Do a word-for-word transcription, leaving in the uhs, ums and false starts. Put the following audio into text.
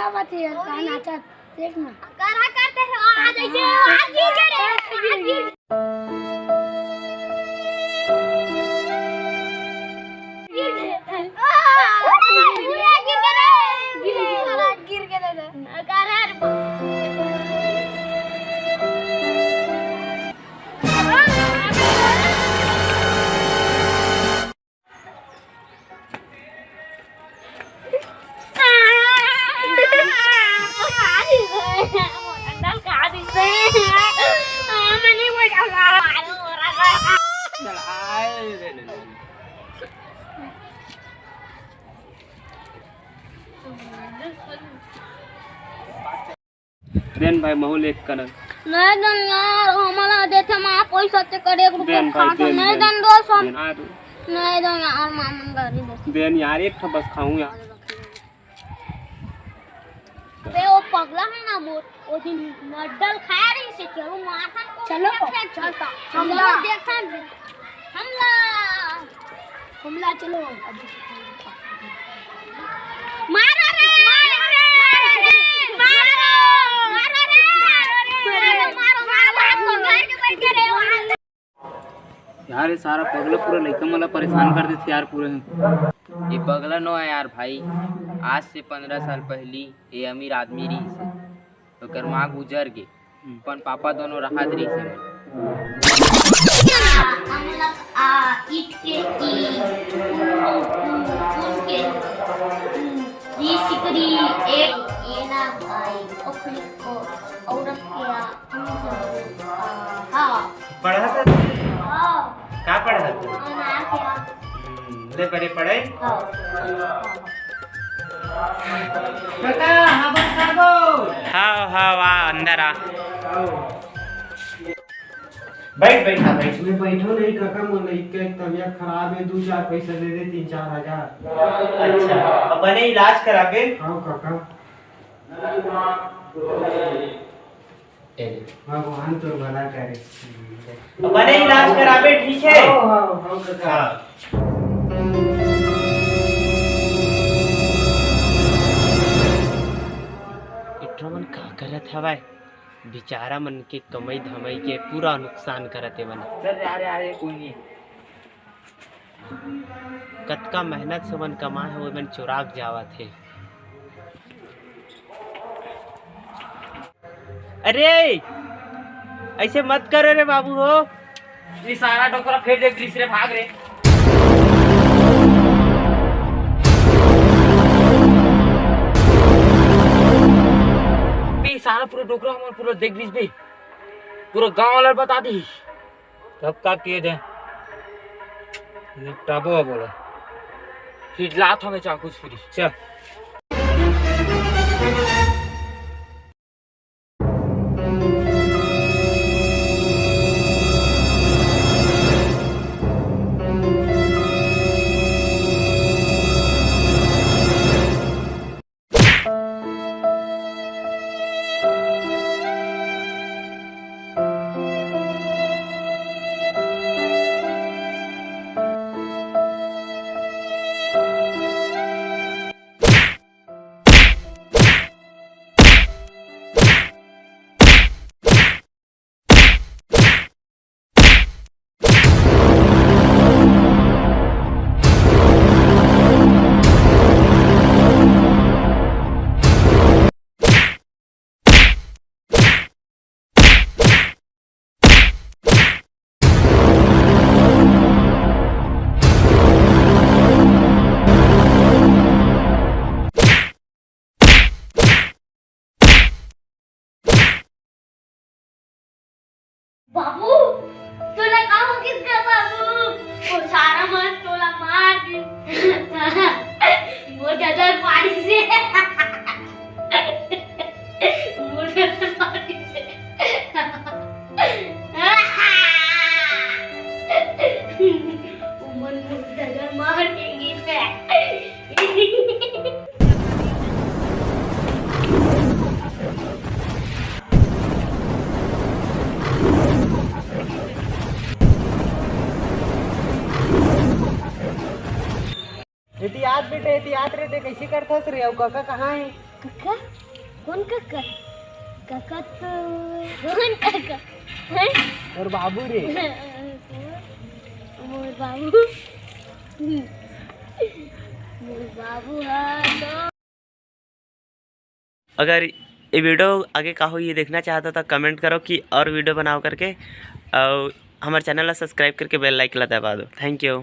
का बात है यार, कहाँ नाचा? देख ना। करा करते हैं, आ जाइए, आ गिर गए रे, आ गिर गए। गिर गए। आ, गिर गए रे। गिर गए, गिर गए रे। करा रे। देन भाई, महू ले एक कनक। नहीं देन यार, हमला देथे माँ, पैसा ते करे एक रुपया देन भाई, खा के देन, नहीं देन। देन दोस्त हम। देन, आ तू। नहीं देन यार, माँ मन गाली देथे। देन यार, एक ठो बस खाऊं यार। बे, वो पगला है ना, वो, वो दिन नड्डल खाया रही से, चलो माथा को चलो। चलता। हम चलो। देखा। हमला। हमला, चलो। मारो रे, मारो रे, मारो रे, मारो, मारो रे, मारो रे, मारो, मारो, मारो, आपको घर के बैठ के रे, वहाँ। यार, ये सारा पगला पूरा लइका मन ला परेशान कर देथे यार, पूरे। ये पगला नो है यार भाई, आज से पंद्रह साल पहली ये अमीर आदमी रहिस हे। ओकर माँ गुजर गे, अपन पापा दोनों रहत रहिस हे। हम लोग आ, ईट के ई, ऊ, ऊ, ऊ, ऊन के, ऊ, री सिकरी, एक, ये ना भाई, ओखली को, औरत के आ, हम सब, आ, हाँ। पढ़ा था? हाँ। का पढ़ा था? अनार के आ। हम्म, ले बड़े पढ़े। हाँ। काका, हाबर खाबो? हाँ, हाँ, आ, अंदर आ। बैठ, बैठ, हाँ, बैठ। मैं बैठो नहीं काका, मोर लइका के तबीयत खराब है, दू चार पैसा दे दे, तीन चार हजार। अच्छा, अब बने इलाज कराबे? हाँ काका। ए ले। भगवान तो भला करे। बने इलाज कराबे, ठीक है? हाँ, हाँ, हाँ, काका। हाँ। इठो मन का करत हवय? बेचारा मन के कमई धमई के पूरा नुकसान करत हे मन। चल रे, आ रे, आ रे, कोई नहीं। कतका मेहनत से मन कमाए हे, वो मन चुराक जावत हे। अरे, ऐसे मत करो रे बाबू हो। ये सारा डोकरा फेर देख रहिस रे, भाग रे। बे, सारा पूरा डोकरा हमन पूरा देख रहिस बे। पूरा गांव वाला बता दी। तब का किए दे? निपटाबो अब बोला। फिर लात हमें चाकू छुरी। चल। बाबू, तोला का हो गिस गा बाबू? वो सारा मन तोला मार दी। वो डदर मारी से। वो डदर मारी से। वो मन वो डदर मार के गिस है। एती आत बेटा, एती आत रे, ते कइसे करथस रे? अउ काका कहाँ हे? कका? कौन कका? कका तो कौन कका? हैं? और बाबू रे। मोर बाबू। मोर बाबू है तो अगर ये वीडियो आगे का हो, ये देखना चाहता तो कमेंट करो कि और वीडियो बनाओ करके, और हमारे चैनल ला सब्सक्राइब करके बेल लाइक ला दबा दो। Thank you.